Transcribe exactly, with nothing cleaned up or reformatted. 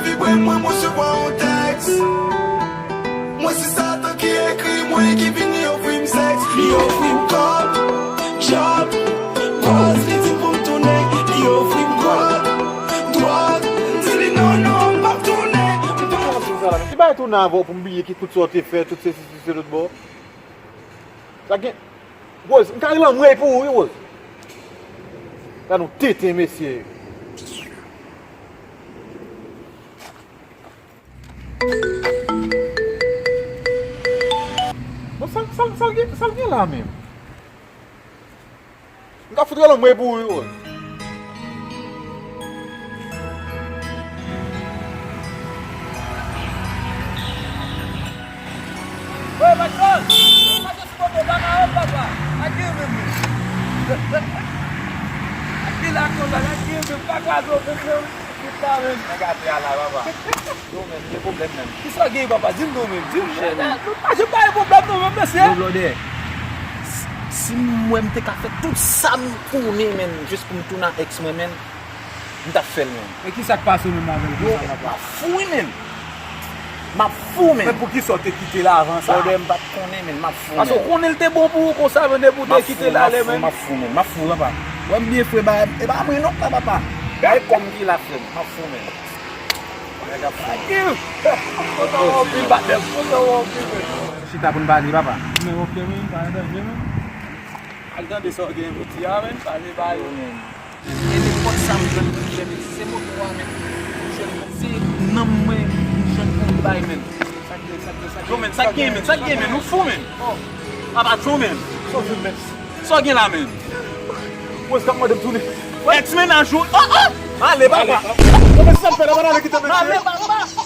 Libre mwen, mwen resevwa yon tèks. Mwen se Satan ki ekri mwen, ki vini ofri m sèks. Li ofri m kòb, djòb, koz li di m pou m tounen. Li ofri m kòb, dwòg, m di li non, non, m p ap tounen. M p ap Ki bagay tounen avè w pou m bliye ki tout sa w te fè, tout se si, tout se lòt bò? Sa gen. Rose, m ka rele anmwey pou ou, wi, Rose. Gad yon tenten, mesye. Bon, sa, sa, sa l gen, sa l gen la menm? M ka fout rele anmwey pou ou, wi, Rose. Woy, patwon! Patwon, sou kote w pa ka wè, papa. Ak gen menm, menm. Ak gen la konsa, ak gen menm, pa kwaze w menm, menm. Tout la menm. Nèg ate a la, papa. Yo, menm, gen pwoblèm, menm. Kisa w gen, papa? Di m non, menm. Di m. Monchè, nou pa janm pa gen pwoblèm, non, menm, mesye. Yo, blòdè. Si, si m wè m te ka fè tout sa m konnen, menm, jis pou m tounen ak èks mwen, menm. M t ap fè l menm. Men kisa k pase w menm avè l konsa, papa? M ap fou wi menm. M ap fou menm. Men poukisa w te kite l avan sa? Brother, m pa t konnen menm, m ap fou menm. Paske w konnen l te bon pou ou konsa, men depi w te kite l ale menm. M ap fou, m ap fou menm, m ap fou papa. Wè m byen fre, ba, e pa mwen non, papa. Bay kò m ki la frè m, m ap fou menm. Nèg ap fou. Kontan w anpil, patnè m, kontan w anpil menm. Chita pou n pale, papa. Men ok, men, pa gen danje, men. Al tande sa w gen pou di a, men, pale ba yo. E nenpòt sa m jwenn pou m jwenn, se moto a, men, m jwenn, se nanm mwen, m jwenn pou m bay, men. Yo, men, sa k gen, men, sa k gen, men, nou fou, men. Papa John, men. Sa w gen la, men? Mwen, sa k mande m tounen. Èks mennaj ou, oh, oh! Ale, papa. Yo, men, sa m fè la, pa ale kite mesye. Ale, papa.